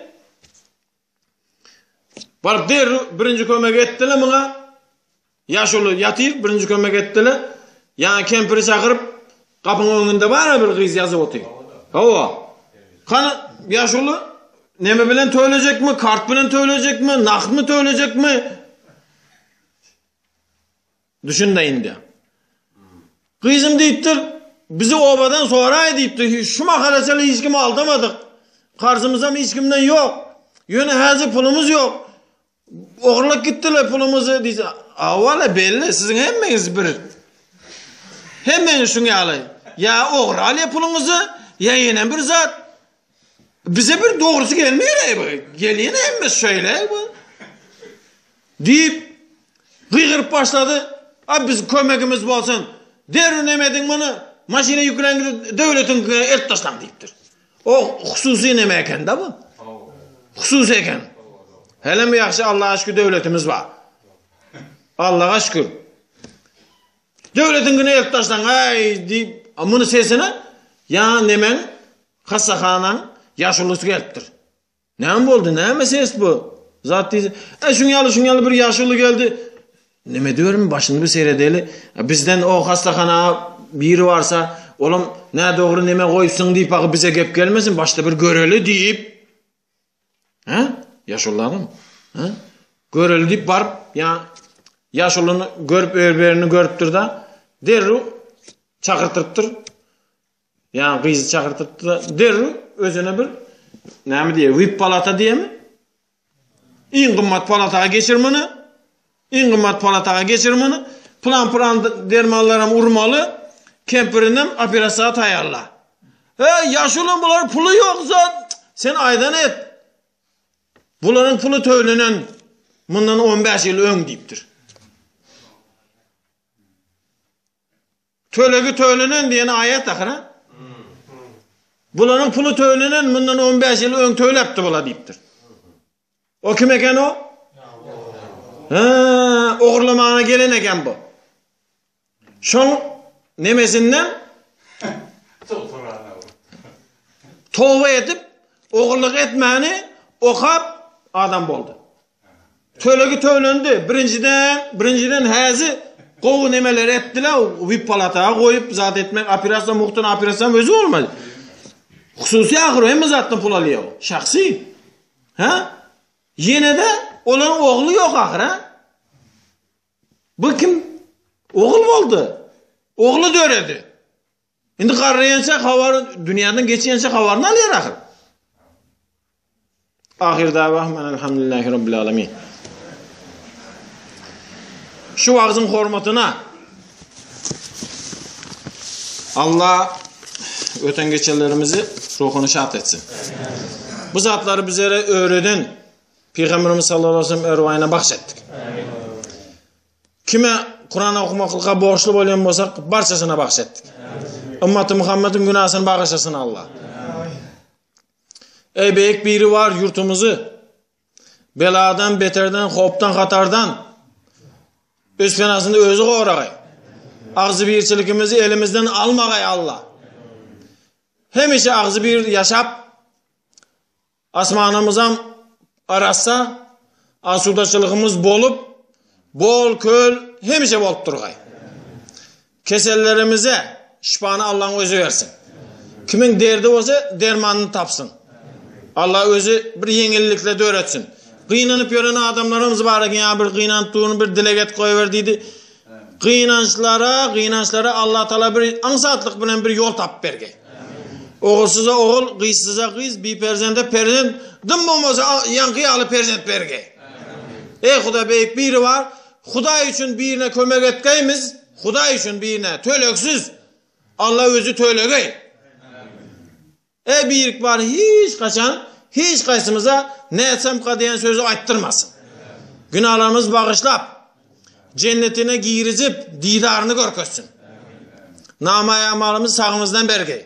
Speaker 1: Baryp derrew birinji kömek etdiler muňa. Ýaşuly ýatyr, birinji kömek etdiler. Ýaňy kempiri çakyryp, gapyň öňünde bar bir gyz ýazyp otyr. Hawa. Hany ýaşuly neme bilen tölejekmi, kart bilen tölejekmi, nagtmy tölejekmi? Düşünde indi. Gyzym diýipdir, bizi obadan soraý diýipdir. Şu mahala çenli hiç kimi aldamadyk. Karzymyzam hiç kimden ýok. Ýöne häzir pulumyz ýok. Ogurlap gitdiler pulumyzy diýse, awala belli, siziň hemmeňiz bir. Hemmeňiz şuň ýaly. Ýa ogry alýar puluňyzy, ýa ýene bir zat. Bize bir dogrusy gelmeýär bu. Gelýän hemmesi şeýle bu. Diýip gygyryp başlady. A biz kömegimiz bolsun. Derrew neme ediň muny? Maşyna ýükläň döwletiň eltip taşlaň diýipdir. O hususy neme eken-de bu? Hususy eken. Hälem ýagşy Allaha şükür döwletimiz bar. Allaha şükür. Döwletiňkini eltip taşlaň, aý diýip, muny sesine ýa nemeň hassahanaň ýaşulusy gelipdir. Näme boldy? Näme ses bu? Zat diýse, e şuň ýaly, şuň ýaly bir ýaşuly geldi. Neme ediberin, başyny bir seredeli. E, bizden o hastahana biri barsa, olam nädogry neme goýupsyň diýip agy bize gep gelmesin, başda bir göreli diýip. Hä? Ýaşuly adam. Hä? Göreli diýip baryp, ýa ýaşulyny görüp örberini görüpdir-de, derrew çakyrtypdyr. Ýa gyzy çakyrtypdy-da, derrew özüne bir näme diýer, VIP palata diýemi? Iň gymmat palataga geçir muny. Iň gymmat palataga geçir muny. Plan-plan dermanlaram urmaly. Kempirinem operasiýa taýýarla. He, ýaşuly bular puly ýok zat. Sen aýdan et. Bularyň puly töwlenen mundan 15 ýyl öň diýipdir. Tölegi tölenen diýen aýat ahyr ha. Bularyň puly tölenen mundan 15 ýyl öň töläpdi bula diýipdir. O kim eken o? Ha, ogurlamana gelen eken bu. Şoň nemesinden toba edip, ogurlyk etmäni okap adam boldy. Tölegi tölendi. Birinjiden, birinjiden häzi gowy nemeler etdiler, VIP palataga goýup zat etmek, operasiýa muhtan operasiýa özi bolmaly. Hususy ahyr hemme zatdan pul alýar. Şahsy. Ha? Ýene-de olaryň ogly ýok ahyr, ha? Bu kim? Ogul boldy. Ogly döredi. Indi garraýança habar, dünýäden geçýänçe habaryny alýar ahyr. Ahyr dawahum enelhamdülillahi rabbil alamin. Şu wagzyň hormatyna Allah öten geçenlerimizi ruhuny şat etsin. Bu zatlary bizlere öğreden Peygamberimiz sallallahu aleyhi ve sellem ervayına bahşettik. Kime Kur'an okumaklyga borçly bolýan bolsak, barçasyna bahş etdik. Ümmaty Muhammediň günäsini bagyşlasyn Allah. Ey beýik biri bar ýurtumyzy beladan, beterden, hopdan, hatardan öz penasyny özi goragay. Agzybirçiligimizi elimizden almagay Allah. Hemişe agzybir ýaşap Asmanymyzam arassa, asudaçylygymyz bolup, bol köl hemişe bolup durgaý. Kesellerimize şypany Allaň özi bersin. Kimiň derdi bolsa dermanyny tapsyn. Allah özi bir ýeňillikle döretsin. Gynanyp ýören adamlarymyz bar eken, ýa bir gynanyp durun bir dileg et goýber diýdi. Gynançlara, gynançlara Allah Taala bir aňsatlyk bilen bir ýol tapyp bergeý. Ogulsyza ogul, gyzsyza gyz, biperzende perzent, dym bolmasa ýaňky ýaly perzent bergeý. Eý Huda beýik biri bar, Hudaý üçin birine kömek etgeýmiz, Hudaý üçin birine tölegsiz. Allah özi tölegeý. Eý birik bar hiç haçan hiç haýsymyza nätsemka diýen sözi aýtdyrmasyn. Günahlarymyzy bagyşlap, jennetine girizip didaryny görkezsin. Namaý amalymyzy sagymyzdan bergeý.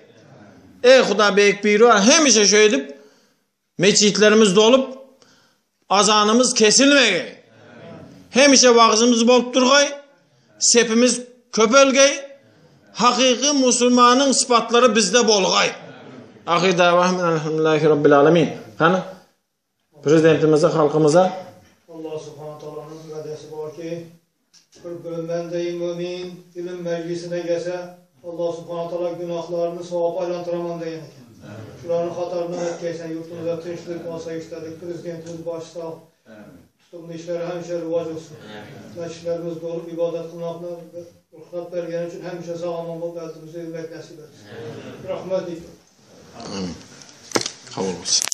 Speaker 1: Eý Huda beýik biri bar hemişe şeýdip Metjitlerimiz dolup, azanymyz kesilmegeý. Hemişe wagzymyz bolup durgaý, sepimiz köpelgeý. Hakyky musulmanyň sypatlary bizde bolgaý. Ahyr dawahum elhamdülillahi rabbil alamin. Hany prezidentimize, halkymyza
Speaker 2: Allah subhanahu taalanyň wadesi bar ki, bir bendeyi mömin ilim mejlisine gelse, Allah subhanahu taala günahlaryny sogap aýlantyraman diýen eken. Şularyň hataryndan etgeýsen ýurtumyza tynçlyk, asaýyşdalyk, prezidentimiz baş sag, tutumly işleri hemişe rowaç olsun. Mesjitlerimiz dolup ibadat kylmakna rugsat bergeni üçin hemişe sag-aman bolup äldimize ýürmek nesip etsin. Rahmet
Speaker 1: Amin. Kabul bolsun.